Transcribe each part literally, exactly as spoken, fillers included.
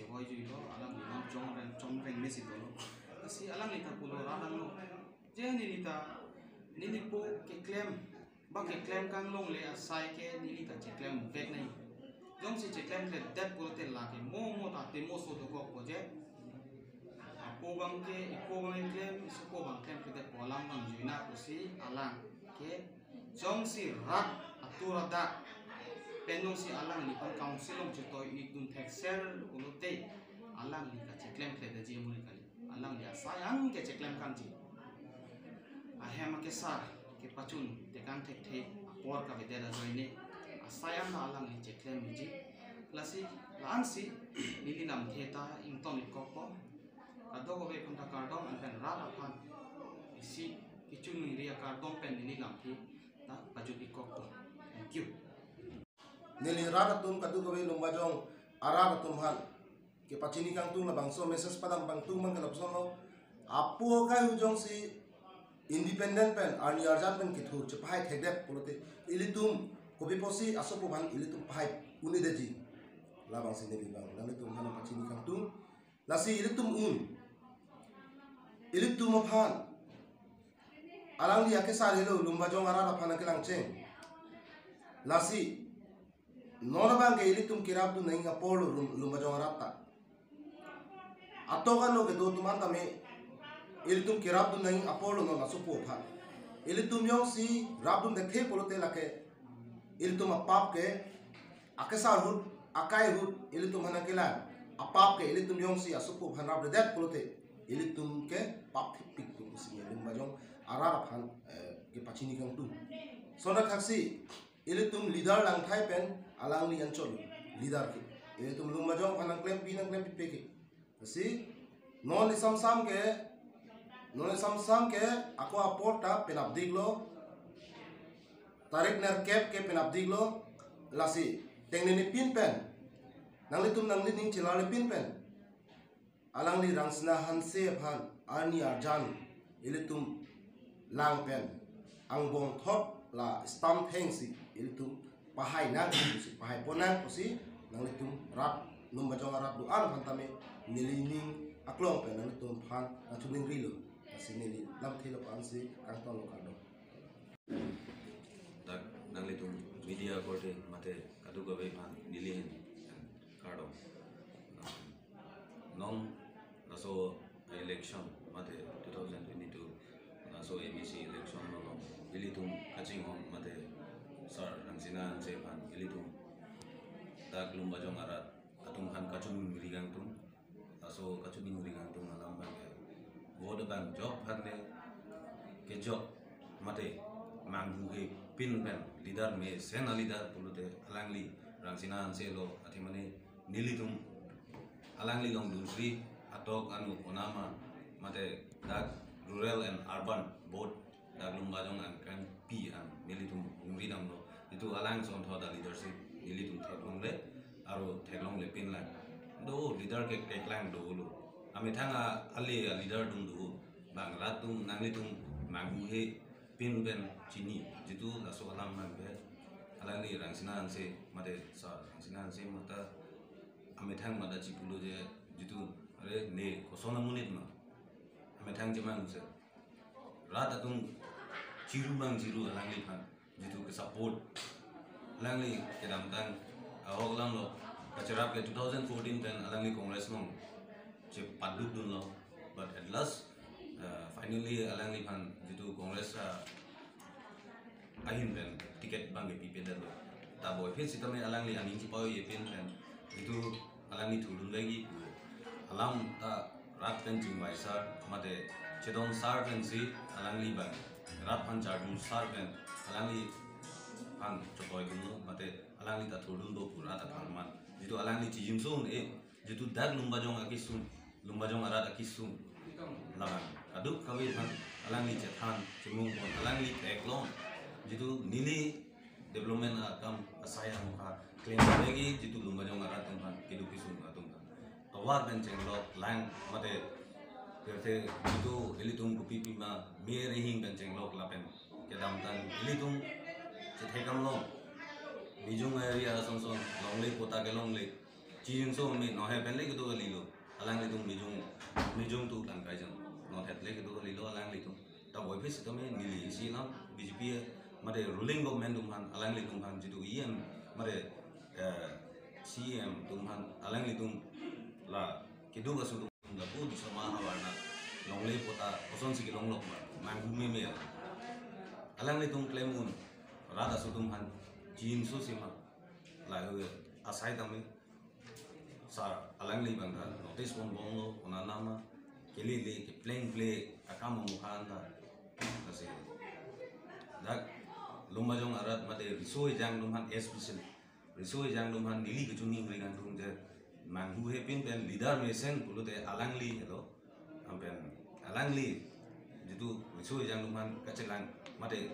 Hoi juilo, alangli non chongreng chongreng mesi dolo. Lasi alangli ta pulo, rat angno, je neli ta, neli po keklem, ba keklem kanglongle asai ke neli ta cheklemvek nai. Jongsi cheklemkledet pulote lake mo mo ta temoso dokokpo je. Apo abang ke, ipo abang klem, isopo abang klemkledetpo, alam abang juina pusi alang ke jongsi rat atur adak pen jongsi alangliphan council along chetoi-idun thekser pulote alangli kacheklemkledetji, muri kali. Alangli asai an ke cheklem kanji. Ahem akesar kepachun tekang thekthe apor kavedet ajoine asai an ta alangli cheklemji. Lasi, la-ansi neli lamthe ta ington-ikkokpo. Kadokave aphan ta kardom, anpen rat aphan isi kechoningri akardom pen neli lamthe ta pajut-ikkokpo. Thank you. Neli rat atum kadokave Lumbajong arat atum aphan kepachini kangtung labangso message padam kangtung abang ke lapuson lo. Apo akai hu jongsi independent pen, arni arjan pen kethur chepahai thekdet pulote ilitum kopi pusi asopo aphan ilitum pahai un-edetji. Labangsi neli abang nanglitum aphan pachini kangtung. Lasi ilitum un, ilitum aphan alangli akesar helo, Lumbajong arat aphan nangkelangcheng. Lasi non abang ke ilitum kerapdun nangji apor lo Lum-, Lumbajong arat ta. Atok ano kedo atum an tame ilitum kerapdun nangji apor lo non asopo aphan. Ilitum jongsi rapdun thekthe pulote lake ilitum apap ke akesar ahut, akai ahut ilitum aphan nangkelang. Apap ke ilitum jongsi asopo aphan rapledet pulote ilitum ke pap thepik tum pusi neli Lumbajong arat aphan, eh, kepachini kangtung. Sonra thaksi ilitum leader langthai pen alangli anchot leader ke. Ilitum Lumbajong aphan nangklempi nangklempipe ke. Lasi non isamsam ke, non isamsam ke ako apor ta penapdiklo. Tarik nerkep ke penapdiklo. Lasi tengnene pin pen, nanglitum nangli ning chelarle pin pen alangli Rangsina Hanse aphan arni arjan ilitum lang pen angbong thot la stamp thengsi ilitum pahai nang pusi, pahai pon nang pusi nanglitum rat, Lumbajong arat do-an aphan tame neli ning aklong pen nanglitum aphan nangchoningrilo. Lasi neli lamthe lapu-ansi kangtonlo, kardom. Dak nanglitum media korte mate kadokave aphan neli ahin kardom. Non laso election mate two thousand twenty-two laso M A C election along ilitum kachinghon mate Sir Rangsina Hanse aphan ilitum dak Lumbajong arat atum aphan kachoningri kangtung. Laso kachoningri kangtung alam abang ke vote abang jok aphan le kejok mate manghuhe pin pen leader mesen a-leader pulote alangli Rangsina Hanse lo, athe mane nelitum alangli along dunri atok anu onama mate dak rural and urban both dak Lumbajong angkrengpi an nelitum hungri damlo. Jitu alang asonthot a-leadership nelitum theklongle, aro theklongle pinlang. Do leader kekeklang dolo. Amethang a ale a-leader atum do. Bang rat atum nanglitum manghuhe pin pen chini. Jitu laso alam abang ke alangli Rangsina Hanse mate Sir Rangsina Hanse mata amethang mata chipulo je, jitu, are ne koson amonit ma amethang chemanghu se. Rat atum chiru bang chiru alangliphan jitu ke-support. Alangli kedamtang ahok alam lo, kacherap ke two thousand fourteen pen alangli Congress along chepadukdunlo. But at last, uh, finally alangliphan jitu Congress, uh, ahin pen ticket abang kepipedetlo. Ta boi aphi sitame alangli aning chipao ye pin pen jitu alangli thurdun lagi pu alam ta rat pen chingvai sar mate chedon sar pensi alangli abang rat aphan charju sar pen alangliphan chotoidunlo mate alangli ta thurdun do pu rat aphan man. Jitu alangli chijimso un-e, jitu dak Lumbajong akesung, Lumbajong arat akesung labang kadokave aphan alangli chethan chemung pon, alangli theklong. Jitu neli development akam asai amokha klem lagi jitu Lumbajong arat atum aphan, keduk kesung atum aphan tovar pen chenglok lang mate, pirthe jitu ilitum kopi pima me rihing pen chenglok lapen kedamtang ilitum chethekam long. Mijung area asonson longle, patta kelongle, Chinso me no he pen le kedo kalilo. Alanglitum mijung, mijung tu tangkai jang. No het le kedo kalilo alanglitum. Ta boy phi sitame neli isi alam B J P mate ruling government atum aphan, alanglitum aphan jitu E M mate, eh, C E M atum aphan alanglitum la kedo kasu atum lapu di sama hawarna longle pota kosonsi kelong lok ma, manghu meme. Alanglitum klem un, rat aso atum aphan chinso sima, lahei asai tame sa alangli abang ta notice ponbomlo, konat nama kelele keplengple akam amukha anta. Lasi dak Lumbajong arat mate riso ejang atum aphan, especially riso ejang atum aphan neli kachiningri kangtung je, manghu hepin pen leader mesen pulote alangli helo. Anpen alangli jitu riso ejang atum aphan kachelang mate,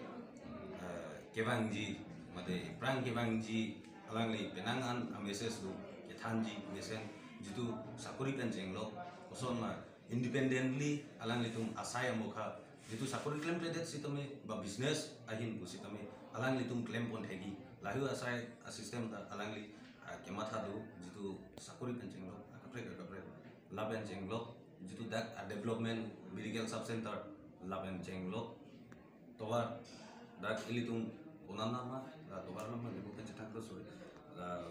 eh, kevangji mate aphrang kevangji, alangli penang an a-message do, kethanji mesen, jitu sakori pen chenglok, koson ma independently alanglitum asai amukha, jitu sakori klemkledet sitame ba business ahin pu sitame alanglitum klempon thekji, lahei asai a-system ta alangli, ah, kematha do, jitu sakori pen chenglok, akaprek akaprek lapen chenglok, jitu dak a-development medical sub center lapen chenglok, tovar dak ilitum konat nama, la tovar nama, ibu pen chetang terus, sorry. La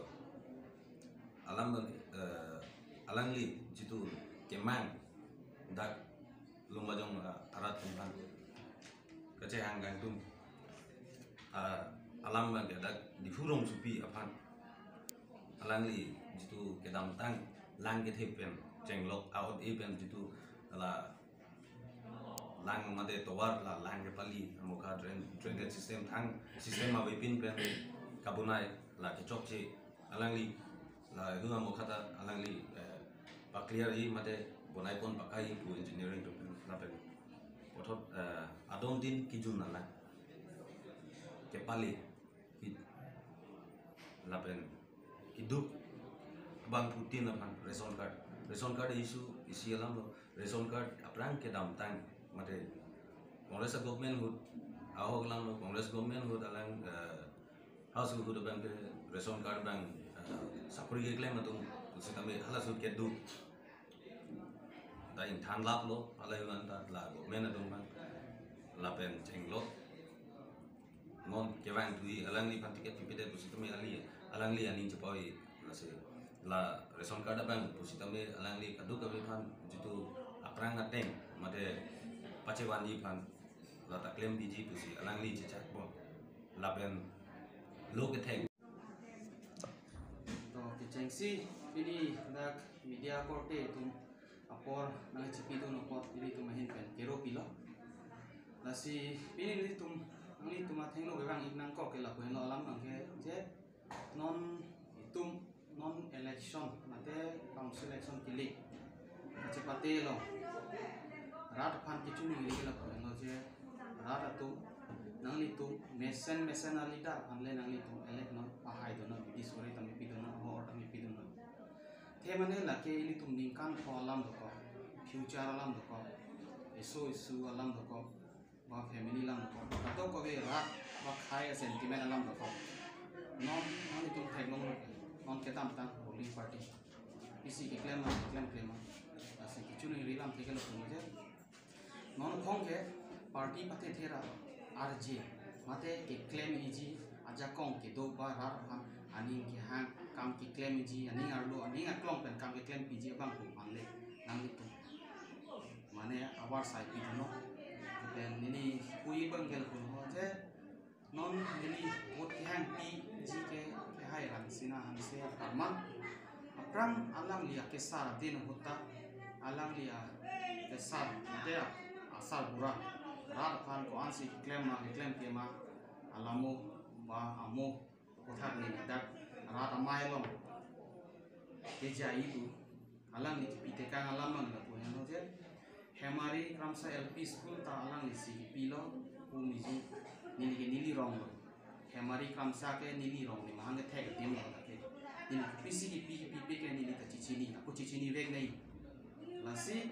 alam, eh, alangli jitu kemang dak Lumbajong, eh, arat atum aphan kachehang kangtung, ah, alam abang ke dak Diphu rongsopi aphan alangli jitu kedamtang lang kethe pen chenglok, a-ot-e pen jitu la lang mate tovar la lang kepali amukha, drain, drainage system, thang system avepin pen kabonai la kechokche, alangli lahei amukha ta alangli, eh, pa-clear-ji mate bonaipon pakai pu engineering atum pen lapen puthot, eh, adon tin kejun alang kepali, ki-, lapen keduk abangphutin aphan ration card, ration card issue isi alamlo, ration card aphrang kedamtang mate Congress government ahut ahok langlo, Congress government ahut alang, eh, House ahut abang ke ration card abang, eh, sakori keklem atum sitame hala ahut keduk ta ingthan laplo, alai wan ta la government atum aphan lapen chenglok. Non kevang tui alangliphan ticket pipedet pusitame ali, alangli aning chepoi, lasi la ration card abang pusitame alangli kadokave aphan jitu aphrang ateng mate pachevanji aphan la ta klem piji pusi alangli chechakpo. Lapen lo kethek. To kechengsi pini dak media korte atum apor nangchipidun apot ilitum ahin pen kero pilo. Lasi pini ilitum, nanglitum athengno kevang-ik nangkok ke lapu henlo alam abang ke je non itum non election mate council election kili kachepate lo. Rat aphan kachiningri ke lapu henlo je rat atum nanglitum mesen mesen a-leader aphan le nanglitum elect non, pahai donon, bidi sore tame pidonnon, hor tame pidonnon. The mane lake ilitum ningkan pho alam dokok, future alam dokok, eso esu alam dokok, ba family alam dokok, kadokave rat ba khei a-sentiment alam dokok. Non, non itum theklong, non kedamtang ruling party isi keklem ma, keklem klem ma. Lasi kachiningri alam thek ke lapu henlo je non khong ke party pathe thera arje mate keklem iji ajakong kedo ba rat aphan aning kehang, kam keklem iji, aning arlo, aning aklong pen kam keklem piji abang pu aphan le nanglitum mane avar sai pidunnon. Pen neli pu-ik abang ke lapu henlo je non neli vote kehang piji ke, kehai Rangsina Hanse aporman. Aphrang alangli akesar adin ahut ta, alangli akesar ante asarbura rat aphan ko-ansi keklem ma, keklem ke ma, alamo ba amo kothak ni dak rat amei along kejai itu. Alangli kepi tekang alam abang lapu henlo je Hemari Kramsa L P School ta alanglisi kepilo pu miji, neli ke neli rong lo. Hemari Kramsa ke neli rong ni mahang ke thek adim lo ke. Neli pisi kepi kepi pe ke neli ta chechini, ako chechini vek nai. Lasi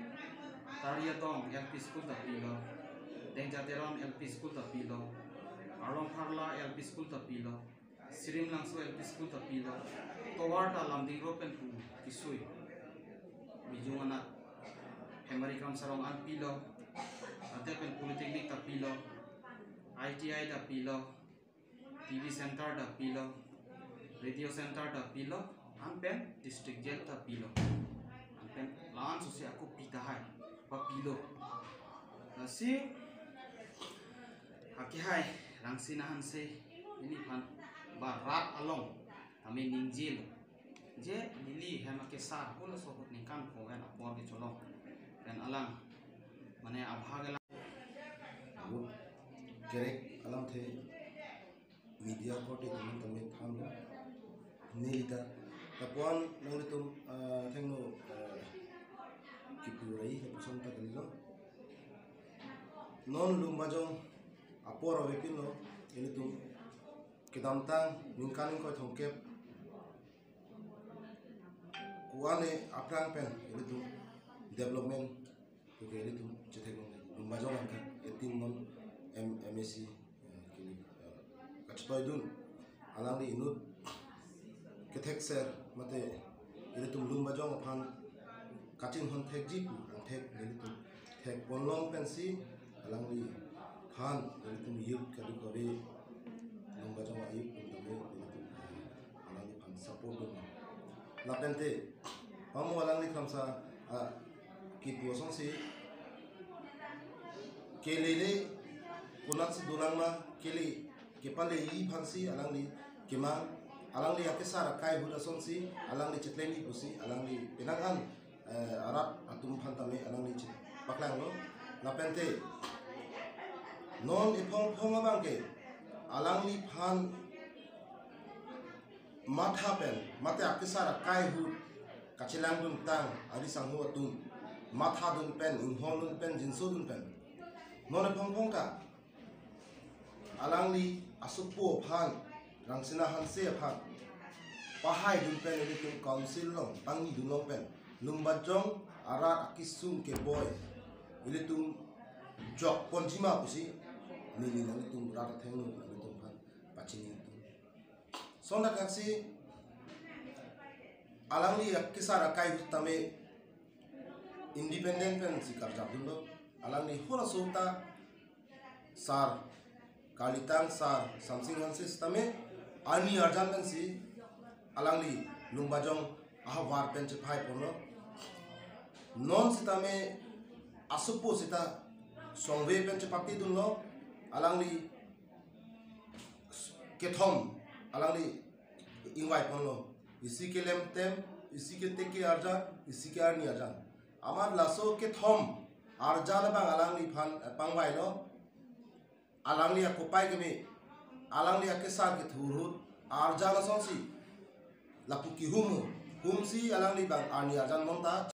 Tariadong L P School ta pilo, Dengja Teron L P School ta pilo, Arlong Pharla L P School ta pilo, Sirimlangso L P School ta pilo, tovar ta Lumding Road pen pu kisui, Bijung anak Hemari Kramsa Ronghang pilo, ante pen Polytechnic ta pilo, I T I ta pilo, T V center ta pilo, radio center ta pilo, anpen district jail ta pilo, anpen la-an sosi ako pi tahai, papilo. Lasi akehai Rangsina Hanse neliphan ba rat along tame ningjelo, je neli hem akesar halaso ahut ningkan pho pen apor kecholong pen alang, mane abhag alang. Ahut kerek alamthe media korte atum tame thanlo. Neli ta lapuan nanglitum, ah, thengno, ah, kipu rai lapuson ta kalilo. Non Lumbajong apor avepinlo, ilitum kedamtang ningkan ingkoi thomkep ko-an aphrang pen ilitum development puke ilitum chethek Lumbajong angka etin non M-, M A C, eh, kini, eh, kachetoidun. Alangli inut kethekser mate ilitum Lumbajong aphan kachinghon thekji pu angthek ilitum thekponlong pensi alangliphan ilitum youth kadokave Lumbajong a-youth atum tame ilitum alangliphan support dun. Lapente pamo alangli Kramsa, ah, kipu asonsi kelele konatsi dolang ma, kele kepaleji aphansi alangli kemang, alangli akesar akai ahut asonsi alangli chetlengji pusi alangli penang an, eh, arat atum aphan tame alangli chepaklanglo. Lapente non ephong phong abangke alangliphan matha pen mate akesar akai ahut kachelangdun tang ari sangho atum mathadun pen, inghondun pen, jinsodun pen. Non ephong phong ta alangli asopo aphan, Rangsina Hanse aphan pahaidun pen ilitum council along pangnidunlong pen Lumbajong arat akesung keboi ilitum jokponji ma pusi neli nanglitum rat athengno nanglitum aphan pachini atum. Sonda kaksi alangli akesar akai ahut tame independent pensi karjapdunlo. Alangli halaso ta sar, kalitang sar Samsing Hanse sitame arni arjan pensi alangli Lumbajong ahavar pen chephaiponlo. Non sitame asopo sita songve pen chepatidunlo. Alangli kethom alangli ingvaiponlo. Isi ke lemtem, isi ke teke arjan, isi ke arni arjan. Amat laso kethom arjan abang alangliphan, eh, pangvailo. Alangli akopai keme, alangli akesar kethur ahut arjan asonsi lapu kehum, humsi alangli abang arni arjan monta